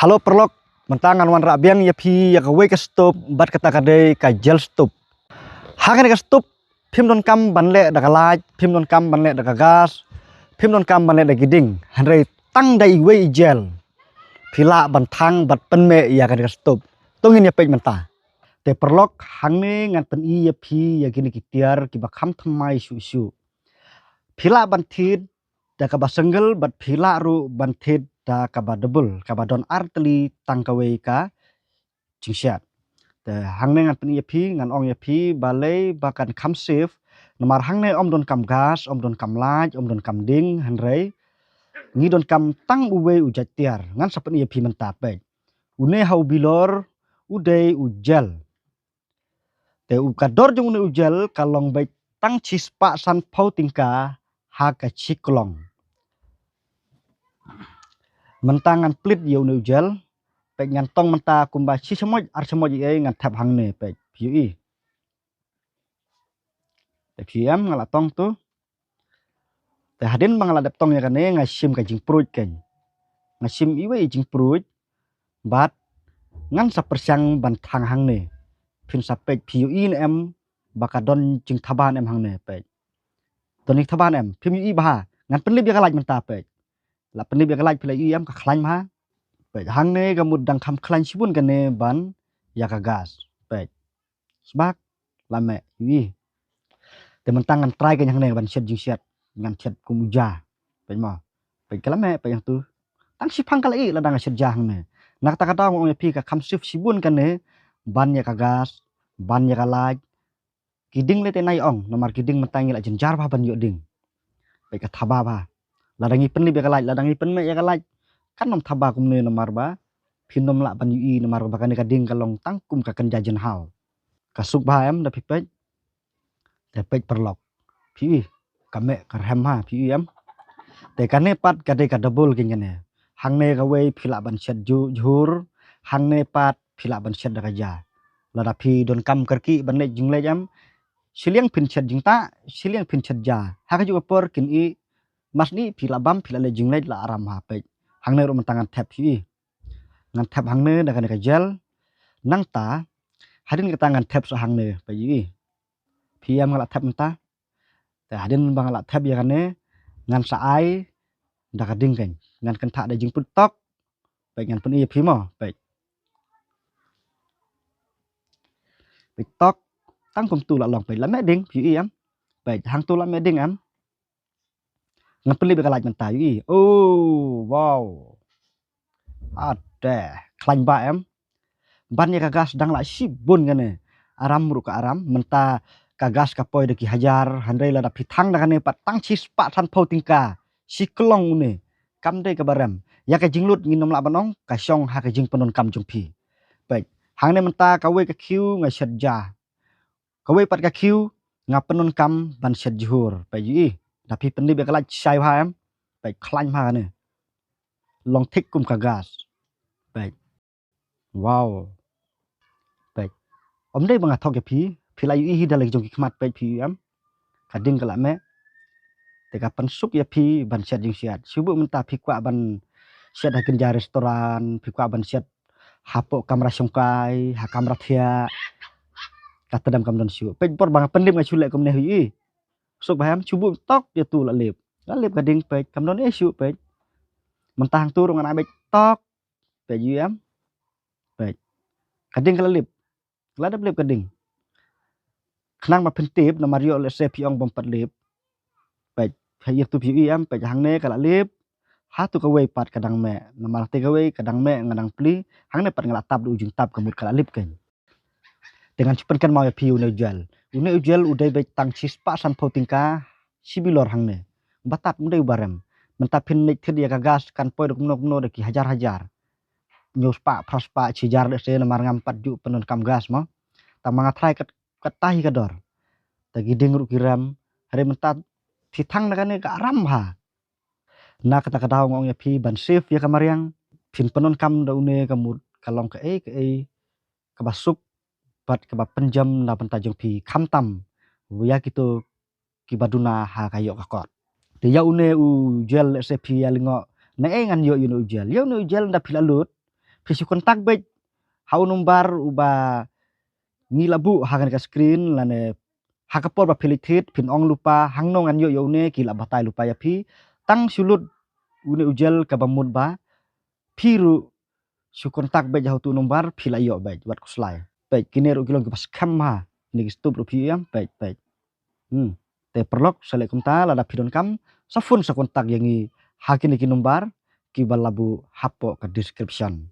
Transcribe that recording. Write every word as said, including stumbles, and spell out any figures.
Hello paralok, mynta ngan wanrah biang ïa phi ïa kawei ka stove bad kata ka dei ka gel stove. Ha kane ka stove phim donkam ban leh da ka light, phim donkam ban leh da ka gas, phim donkam ban leh da ki ding. Hynrei tang da iwei i gel phi lah ban thang bad pynmeh ïa kane ka stove. To ngin ïa peit mynta. Te paralok, hangne ngan pyni ïa phi ïa kine ki tiar kiba kham thymmai shuh shuh. Phi lah ban thied da kaba single bad phi lah ruh ban thied da kaba double, kaba don ar tylli tang kawei ka jingshad. Te hangne ngan pyni ïa phi, ngan ong ïa phi balei ba kan kham safe. Namar hangne ym donkam gas, ym donkam light, ym donkam ding, hynrei ngi donkam tang uwei u jait tiar. Ngan sa pyni ïa phi mynta, peit. Une ha u bilor u dei u gel. Te u ka dor jong une u gel ka long beit tang shispah sanphew tyngka ha ka shiklong. Mynta ngan plie ïa une u gel, peit, ngan tong mynta kumba shi shamoit ar shamoit ïa ngan thep hangne, peit, phi ïohi. Te phi ïohi em, nga la tong tu. Te hadien ba nga la dep tong ïa kane, nga shim ka jingpruid kein. Nga shim iwei i jingpruid bad ngan sa pyrshang ban thang hangne. Phin sa peit, phi ïohi ne em ba ka don jingthaba ne em hangne, peit. Don jingthaba ne em, phim ïohi bha. Ngan pynlip ïa ka light mynta, peit. La pynlip ïa ka light, phi la ïohi em, ka khlaiñ bha. Peit, hangne ka mut dang kham khlaiñ shibun kane ban ïa ka gas, peit. Sbak la meh, ïohi. Te mynta ngan try kein hangne ban shet jingshad, ngan shet kum u ja. Peit mo, peit, ka la meh, peit, hangtu. Tang shiphang ka la ih lada nga shet ja hangne. Na kata ka daw nga ong ïa phi ka kham safe shibun kane ban ïa ka gas, ban ïa ka light. Ki ding lei te nai ong, namar ki ding mynta ngi la jynjar bha ban ïoh ding. Peit, ka thaba bha. Lada ngi pynlip ïa ka light, lada ngi pynmeh ïa ka light, kan ym thaba kumne namar ba phin ym lah ban ïohi namar ba kane ka ding ka long tang kum ka kynja jynhaw. Ka suk bha em, da phi peit. Te peit paralok, phi ïohi, ka meh ka rhem ha, phi ïohi em. Te kane pat ka dei ka double kein kane. Hangne kawei phi lah ban shet ju-, jhur, hangne pat phi lah ban shet da ka ja. Lada phi donkam kyrkieh ban leit jingleit em, shiliang phin shet jingtah, shiliang phin shet ja. Ha kajuh ka por kin ih, masnih phi lah bam, phi lah leit jingleit la aram ha, peit. Hangne ruh mynta ngan thep, phi ïohi. Ngan thep hangne da kane ka gel. Nangta hadien kata ngan thep sa hangne, peit, ïohi. Phi ïohi em, nga la thep mynta. Te hadien ba nga la thep ïa kane, ngan sa ai da ka ding kein. Ngan kynthah da jingpyntok. Peit, ngan pyni ïa phi mo, peit. Peit, tok, tang kumtu la long, peit, la meh ding, phi ïohi em. Peit, hangtu la meh ding em. Ngan pynlip ïa ka light mynta, ïohi. Oh, wow. Ade, khlaiñ bha em. Ban ïa ka gas dang la shibun kane. Aram ruh ka aram, mynta ka gas ka poi da ki hajar, hynrei lada phi thang da kane pat tang shispah sanphew tyngka. Shiklong une. Kam dei kaba rem. Ïa ka jinglut ngin ym lah ban ong, ka shong ha ka jingpyndonkam jong phi. Peit, hangne mynta kawei ka khiew nga shet ja. Kawei pat ka khiew nga pyndonkam ban shet jhur. Peit, ïohi. Da phi pynlip ïa ka light, shai bha em. Peit, khlaiñ bha kane. Long thik kum ka gas. Peit. Wow. Peit. Ym dei ba nga thok ïa phi, phi la ïohi hi da la ki jong ki khmat, peit, phi ïohi em. Ka ding ka la meh. Te ka pynsuk ïa phi ban shet jingshad. Shu buh mynta phi kwah ban shet ha kynja restaurant, phi kwah ban shet hapoh kamra shongkai, ha kamra thiah. Kata dang kam don shuh. Peit, bor ba nga pynlip nga shu leh kumne, ïohi. Suk bha em, shu buh tok ïa tu la lip. La lip ka ding, peit, kam don ei shuh, peit. Mynta hangtu ruh ngan ai beit, tok. Peit, ïohi em. Peit. Ka ding ka la lip. Ka la dep lip ka ding. Khnang ba phin tip, namar ïoh lehse phi ong bym pat lip. Peit, ha ïa tu phi ïohi em, peit, hangne ka la lip. Hatu kawei pat ka dang meh. Namar te kawei ka dang meh, nga dang plie. Hangne pat nga la tap da u jingtap, ka mut ka la lip kein. Te ngan shu pynkynmaw ïa phi une u gel. Une u gel u dei beit tang shispah sanphew tyngka, shi bilor hangne. Ba tad, ym dei uba rem. Mynta phin leit thied ïa ka gas kan poi da kumno kumno da ki hajar hajar. Hynñiew spah, phra spah, shi hajar lehse, namar ngam pat ju pyndonkam gas mo. Tang ma nga tharai kat, katta hi ka dor. Te ki ding ruh ki rem. Hynrei mynta phi thang da kane ka aram bha. Na kata ka daw nga ong ïa phi ban safe ïa ka mariang. Phin pyndonkam da une, ka mut ka long kaei kaei kaba suk bad kaba pynjem na bynta jong phi, khamtam ïa kito kiba duna ha ka ïoh ka kot. Te ïa une u gel, lehse phi ïa lyngngoh, naei ngan ïoh ïa une u gel. Ïa une u gel, ynda phi la lut, Phi shu contact beit ha u number uba ngi la buh ha kane ka screen lane ha ka por ba phi leit thied phin ong lypa hangno ngan ïoh ïa une, ki la batai lypa ïa phi. Tang shu lut une u jel kaba mut ba phi ruh shu contact beit ha utu u number phi la ïoh beit wat khuslai. Peit kine ruh ki long kiba skhem ha kine ki stop ruh phi ïoh ïam peit peit. Hmm. Te paralok sa leh kumta lada phi donkam sa phone sa contact ïa ngi ha kine ki number kiba la buh hapoh ka description.